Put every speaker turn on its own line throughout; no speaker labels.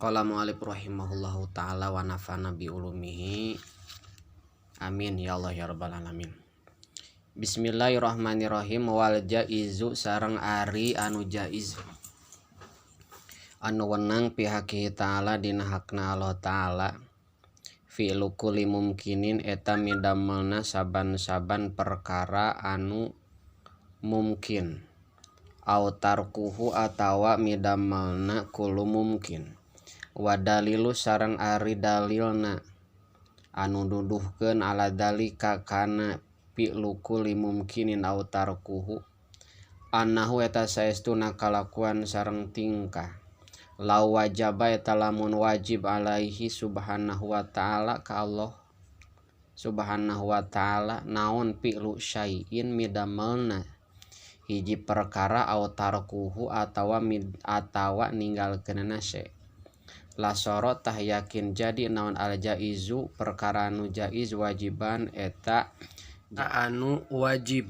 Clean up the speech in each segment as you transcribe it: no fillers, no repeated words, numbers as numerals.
Qala mu'alif rahimahullahu ta'ala wa nafa'ana bi ulumihi. Amin ya Allah ya rabbal alamin. Bismillahirrahmanirrahim. Wal jaizu sareng ari anu jaiz anu wenang fi haqqihi ta'ala dina hakna Allah ta'ala, fi'lu kulli mumkinin eta midamelna saban-saban perkara anu mungkin, au tarkuhu atawa midamelna kullu mumkin. Wa dalilu sareng ari dalilna anu nuduhkeun ala dzalika kana fi'lu kulli mumkinin au tarkuhu, annahu eta saestuna kalakuan sareng tingkah law wajaba eta lamun wajib alaihi subhanahu wa ta'ala ka Allah subhanahu wa ta'ala naon fi'lu syai'in midamelna hiji perkara, au tarkuhu atawa ninggalkeunana syai', lasoro tah yakin jadi naon al jaizu perkara nu jaiz wajiban eta
anu wajib,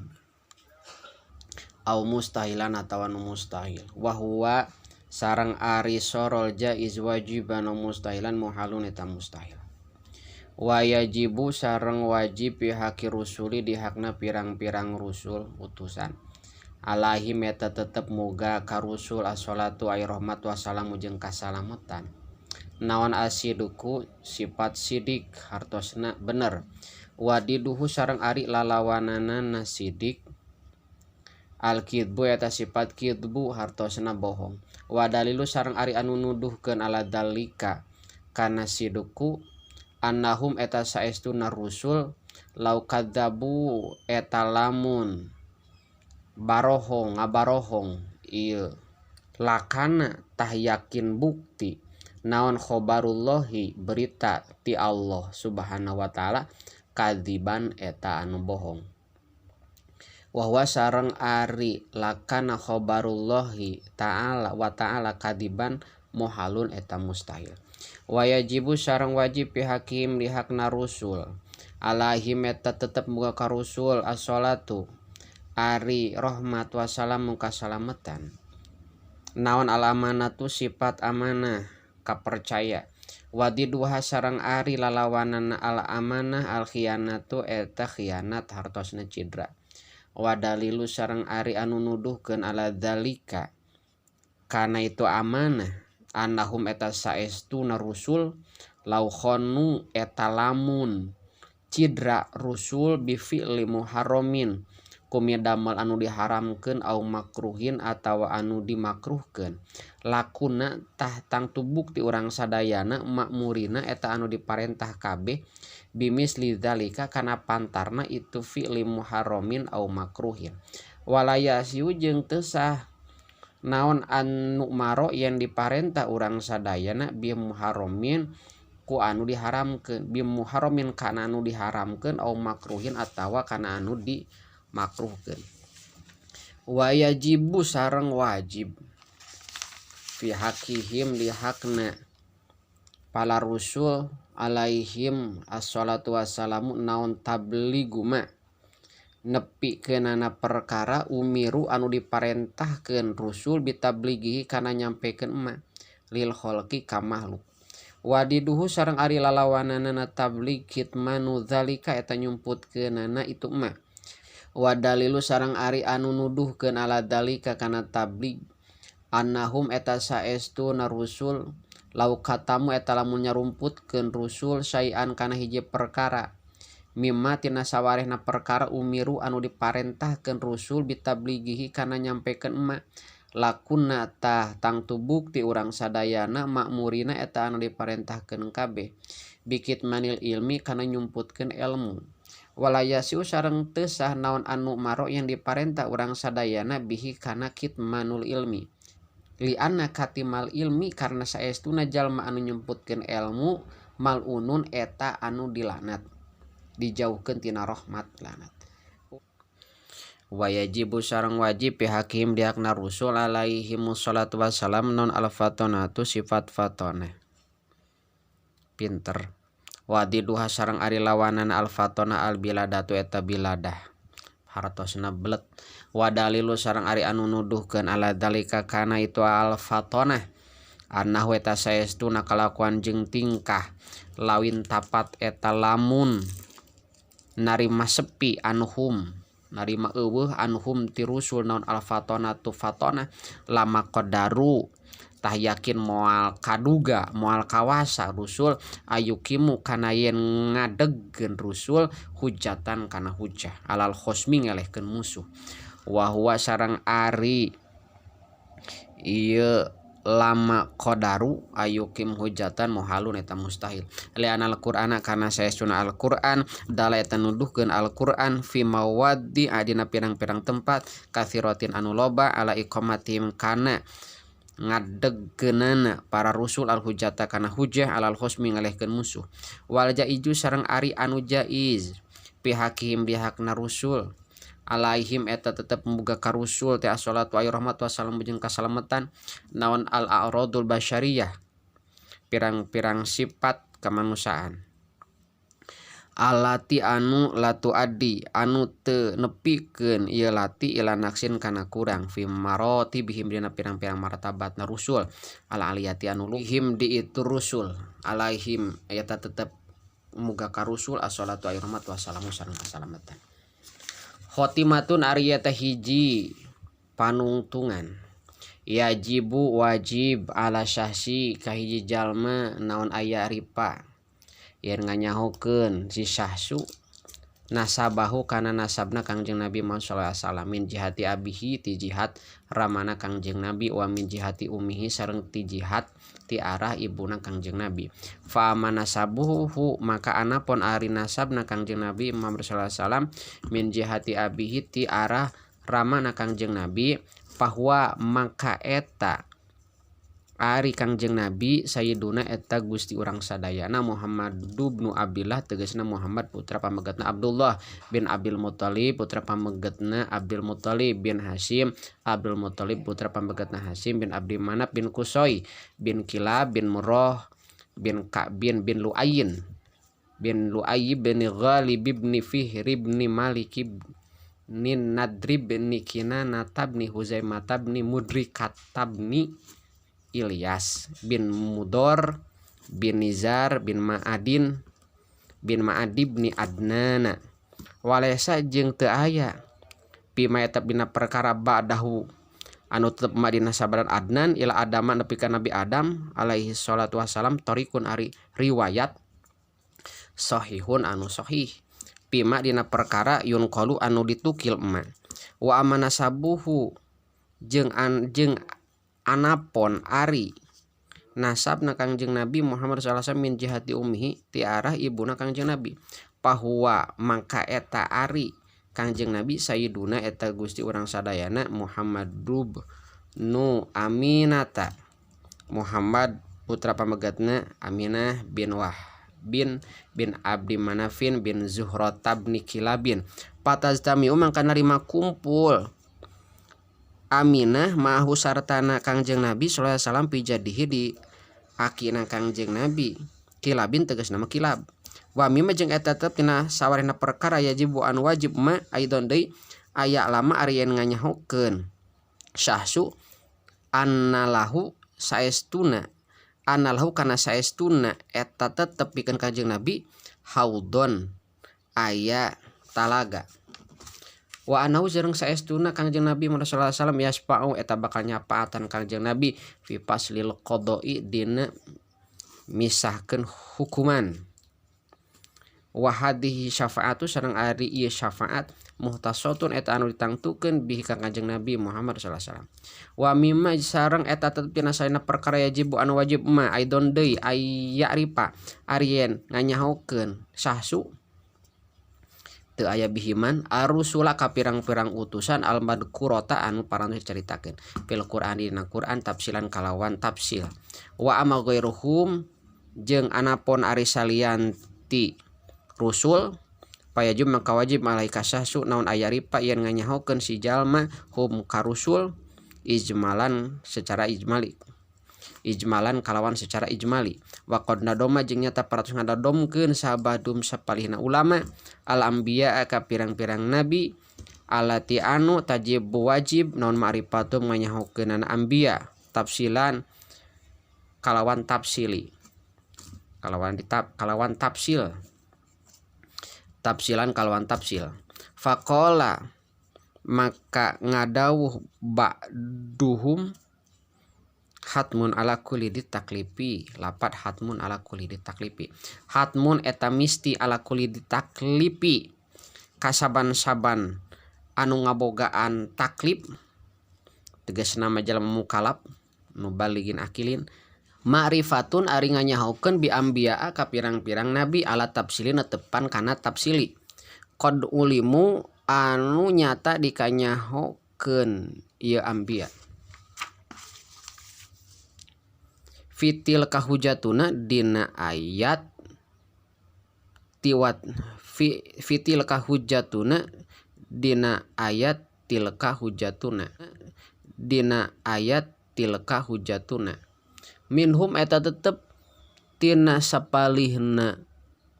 au mustahilan atawa nu mustahil. Wa huwa sareng ari sorol jaiz wajiban au mustahilan muhalun eta mustahil. Wa yajibu sareng wajib fi haqqi rusuli di hakna pirang-pirang rusul utusan, alaihim eta tetep muga ka rusul assalatu ay rahmat wassalamu jeung kasalametan, naon asidqu sifat sidik hartosna bener. Wadidduhu sareng ari lalawanana sidik al kidbu eta sifat kidbu hartosna bohong. Wa dalilu sareng ari anu nuduhkeun ala dzalika kana sidqu, annahum eta saestuna rusul lau kadzabu eta lamun barohong ngabarohong ieu, lakana tah yakin bukti naon khobarullahi berita ti Allah subhanahu wa ta'ala kadziban eta anu bohong. Wa huwa sareng ari lakana khobarullahi ta'ala wa ta'ala kadiban muhalun eta mustahil. Wa yajibu sareng wajib fi haqqihim di hakna rusul, alaihim eta tetep muga ka rusul as-salatu ari rahmat wassalamu kasalametan, naon al amanatu sifat amanah kapercaya. Wadidduha sareng ari lalawanana al amanah al khianatu eta khianat hartosna cidra. Wa dalilu sareng ari anu nuduhkeun ala dzalika kana itu amanah, annahum eta saestuna rusul lau khonu eta lamun cidra rusul bi fi'li muharramin kumidamel anu diharamkeun, au makruhin atawa anu dimakruhkeun, lakuna tah tangtu bukti urang sadayana makmurina eta anu diparentah kabeh bimisli dzalika kana pantarna itu fi'li muharramin au makruhin. Wala yasihu jeung teu sah naon anu maro yen diparentah urang sadayana bi muharramin ku anu diharamkeun, bi muharramin kana anu diharamkeun, au makruhin atawa kana anu dimakruhkeun. Wa yajibu sareng wajib fi haqqihim di hakna para rusul alaihim assalatu wassalamu naon tabligu ma nepikeunana perkara umiru anu diparentahkeun rusul bitablighihi kana nyampekeun ma lil khalqi ka makhluk. Wadidduhu sareng ari lalawanana tabligh kitmanu dzalika eta nyumputkeunana itu ma. Wa dalilu sareng ari anu nuduhkeun ala dzalika kana tabligh, annahum eta saestuna rusul lau katamu eta lamun nyarumputkeun rusul syai'an kana hiji perkara mimma tina sawarehna perkara umiru anu diparentahkeun rusul bitablighihi kana nyampekeun ma, lakuna tah tangtu bukti urang sadayana makmurina eta anu diparentahkeun kabeh bikitmanil ilmi kana nyumputkeun ilmu. Wala yasiu sareng teu sah naon anu maro yang diparentah urang sadayana bihi kana kitmanul ilmi, li anna katimal ilmi karena saestuna jalma anu nyumputkeun ilmu malunun eta anu dilaknat, dijauhkeun tina rahmat laknat. Wa yajibu sareng wajib fi haqqihim di hakna rusul alaihi salatu wassalam non al fatonatu sifat fatonah pinter. Wadidduha sareng ari lawanan al fatona al biladatu eta biladah hartosna belet. Wa dalilu sareng ari anu nuduhkeun ala dzalika kana itu al fatonah, Annahu eta saestuna kalakuan jeung tingkah lawin tapat eta lamun narima sepi anhum narima eueuh anhum ti rusul naon al-fatona tu fatona lama qadaru tah yakin moal kaduga moal kawasa rusul ayukimu kana yen ngadegkeun rusul hujatan kana hujah alal khosmi ngelehkeun musuh wa huwa sareng ari ieu lama qadaru ayukim hujatan muhalun eta mustahil li'anal Qur'ana kana saestuna Al-Qur'an dala eta nuduhkeun Al-Qur'an fi mawaddi adina pirang-pirang tempat katsiratin anu loba ala iqamatihim kana ngadegkeunana para rusul al hujata kana hujah alal khosmi ngalehkeun musuh wal jaiju sareng ari anu jaiz pihakihim dihakna rusul alaihim eta tetep muga ka rusul teh assalatu ayu rahmat wassalam jeung kasalamatan naon al a'radul basyariyah pirang-pirang sifat kemanusiaan alati anu latu adi anu teu nepikeun ieu lati ila naksin kana kurang fi maratibihim dina pirang-pirang martabatna rusul al aliyati anu luhim di itu rusul alaihim eta tetep muga ka rusul assalatu ayu rahmat wassalamu sareng kasalamatan. Khotimatun ari eta hiji panungtungan yajibu wajib ala syahsi ka hiji jalma naon aya ripa yen nganyahokeun si syahsu nasabahu kana nasabna Kangjeng Nabi Muhammad sallallahu alaihi wasallam min jihati abihi ti jihad ramana Kangjeng Nabi wa min jihati ummihi sareng ti jihad ti arah ibuna Kangjeng Nabi fa manasabuhu maka anapun ari nasabna Kangjeng Nabi Muhammad sallallahu alaihi wasallam min jihati abihi ti arah ramana Kangjeng Nabi bahwa maka eta ari Kangjeng Nabi sayyiduna eta Gusti urang sadayana Muhammad bin Abdillah tegasna Muhammad putra pamegatna Abdullah bin Abdul Muthalib putra pamegatna Abdul Muthalib bin Hasyim Abdul Muthalib putra pamegatna Hasyim bin Abdi Manaf bin Qusay bin Kilab bin Murrah bin Ka'bin bin Lu'ayin bin Lu'ay bin Ghalib bin Fihr bin Malik bin Nadri bin Kinana bin Huzaimah bin Mudrikat bin Ilyas bin Mudor bin Nizar bin Ma'adin bin Ma'adib ni Adnana walesa jeung teu aya pima eta bina perkara ba'dahu anu tetep madina sabaran Adnan ila Adama nepi ka Nabi Adam alaihi salatu wassalam torikun ari riwayat sahihun anu sahih pima dina perkara yunqalu anu ditukil emak wa amanasabuhu jeung jeung anapon ari nasabna Kangjeng Nabi Muhammad sallallahu alaihi wasallam min jihati ummihi ti arah ibuna Kangjeng Nabi bahwa maka eta ari Kangjeng Nabi sayyiduna eta Gusti urang sadayana Muhammad nu Aminata Muhammad putra pamegatna Aminah bin Wah bin bin Abdi Manafin bin Zuhra tabni Kilabin pataztamiu mangka narima kumpul Aminah ma'ahu sartana Kangjeng Nabi sallallahu alaihi wasallam pijadihi di akina Kangjeng Nabi Kilabin tegas nama Kilab wa mimma jeung eta tetep tina sawarehna perkara yajibu anu wajib ma aidon deui aya lama ari yen nganyahokeun syahsu annalahu saestuna anallahu kana saestuna eta tetep pikeun Kangjeng Nabi haudon aya talaga wa anahu sareng saestuna Kangjeng Nabi Muhammad sallallahu alaihi wasallam yasfa'u eta bakal nyapaatan Kangjeng Nabi fi faslil qada'i dina misahkeun hukuman wa hadhihi syafaatu sareng ari ieu syafaat muhtasatun eta anu ditangtukeun bihi ka Kangjeng Nabi Muhammad sallallahu alaihi wasallam wa mimma sareng eta tetep tina saena perkara yajibu anu wajib ma aidon deui aya ripa ari yen nganyahokeun sahsu teu aya bihiman arusula ka pirang-pirang utusan al madkurata anu parantos dicaritakeun fil Qur'an dina Qur'an tafsilan kalawan tafsil wa ama ghairuhum jeung anapon ari salian ti rusul payajib maka wajib alaika sahsu naon aya ripa yen nganyahokeun si jalma hum ka rusul ijmalan secara ijmali ijmalan kalawan secara ijmali wa qad nadoma jeung nyata paratus ngadadomkeun sabadum sapalihna ulama al anbiya ka pirang-pirang nabi alati anu tajibu wajib naon ma'rifatu nganyahokeunana anbiya tafsilan kalawan tafsili kalawan ditap kalawan tafsil tafsilan kalawan tafsil. Faqala maka ngadawuh ba'duhum hatmun ala kulli taklifi lapat hatmun ala kulli taklifi hatmun eta misti ala kulli taklifi kasaban-saban anu ngabogaan taklif tegasna mah jalma mukalaf nu baligin akilin ma'rifatun ari nganyahokeun bi anbiya ka pirang-pirang nabi ala tafsili netepan kana tafsili qad ulimu anu nyata dikanyahokeun ieu anbiya fitil kahujatuna dina ayat tiwat fitil kahujatuna dina ayat tilka hujatuna dina ayat tilka hujatuna minhum eta tetep tina sapalihna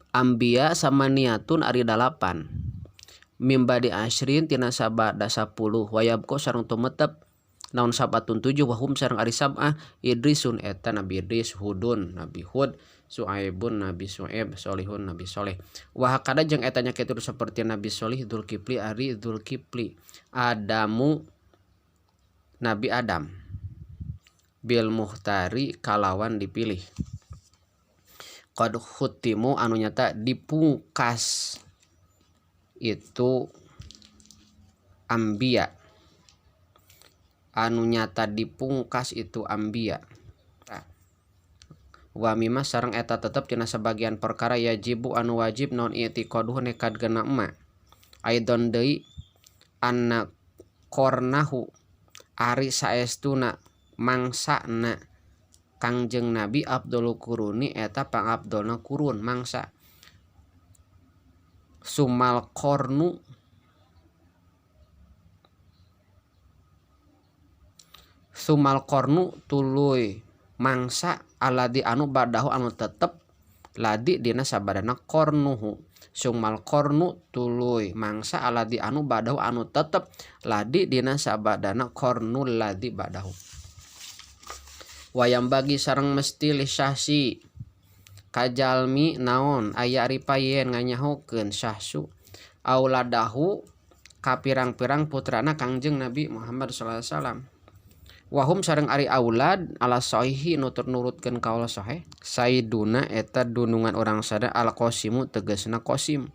anbiya samaniatun ari 8 mimbadi asrin tina sabada 10 wayabko sareng tumetep naon sabatun 7 wahum sareng ari sab'ah Idrisun eta Nabi Idris, Hudun Nabi Hud, Su'aibun Nabi Su'aib, Solihun Nabi Soleh. Wa hakada jeung eta nya kitu seperti Nabi Solih, Dzulkifli ari Dzulkifli, Adamu Nabi Adam bil muhtari kalawan dipilih. Qad khutimu anu nyata dipungkas itu anbiya anu nyata dipungkas itu anbiya. Wa mimma sareng eta tetep tina sebagian perkara yajibu anu wajib non i'tiqaduhu nekad gena emma aidon deui anna kornahu ari saestuna mangsana Kangjeng Nabi Abdul Kuruni eta pangabdolna kurun mangsa sumal kornu sumal kornu tuluy mangsa aladi anu badahu anu tetep ladi dina sabadana kornuhu sumal kornu tuluy mangsa aladi anu badahu anu tetep ladi dina sabadana kornu ladi badahu. Wayam bagi sareng mesti li syahsi kajalmi naon aya ari payen nganyahokeun syahsu auladahu ka pirang-pirang putrana Kangjeng Nabi Muhammad sallallahu alaihi wasallam. Wahum sareng ari aulad ala sahihi nutur nurutkeun kaul sahih sayyiduna eta dunungan urang sadaya al qasimu tegasna qasim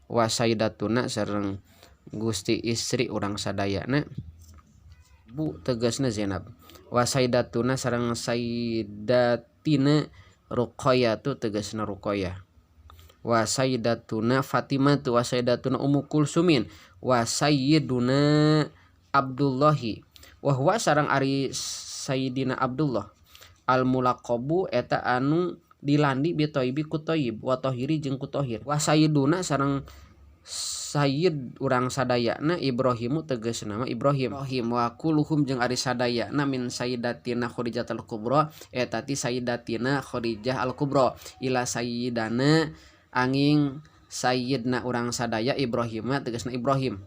wa sayyidatuna sareng gusti istri urang sadayana bu tegasna Zainab wa sayyidatuna sareng sayyidatina Ruqayyah tegasna Ruqayyah wa sayyidatuna Fatimah wa sayyidatuna Ummu Kulsumin wa sayyiduna Abdullahi wa huwa sareng ari Sayyidina Abdullah al mulaqabu eta anu dilandi bi thayyibi ku thayyib wa tahiri jeung ku tahir wa sayyiduna sareng sayyid urang sadayana Ibrahimu tegasna mah Ibrahim Ibrahim wa kulluhum jeung ari sadayana min sayyidatina Khadijatul Kubra eta ti sayyidatina Khadijah al Kubra ila sayyidana anging sayyidna urang sadaya Ibrahim tegasna Ibrahim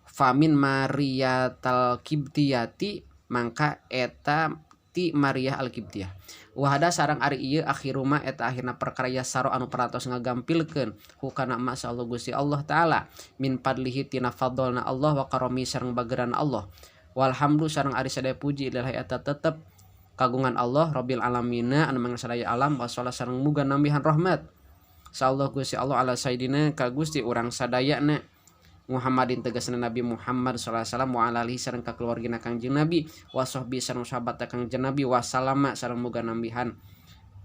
famin Mariyatal Kibtiyati mangka eta ti Maria al Kibtiyah wahada sareng ari ieu akhiruma eta akhirna perkara yasaro anu parantos ngagampilkeun hukana masyaallah Gusti Allah taala min fadlihi tina fadlna Allah wa karami sareng bageran Allah walhamdu sareng ari sadaya puji lillahi eta tetep kagungan Allah rabbil alamina anu mangsa sadaya alam wasalla sareng muga nambihan rahmat insyaallah Gusti Allah ala sayidina ka Gusti urang sadayana Muhammadin tegasna Nabi Muhammad sallallahu alaihi wasallam wa ala alihi sareng ka keluargina Kangjeng Nabi wa sahbi sareng sahabat Kangjeng Nabi wa salama sareng muga nambihan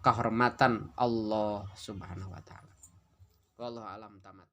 kahormatan Allah Subhanahu wa taala. Wallahu alam tamat.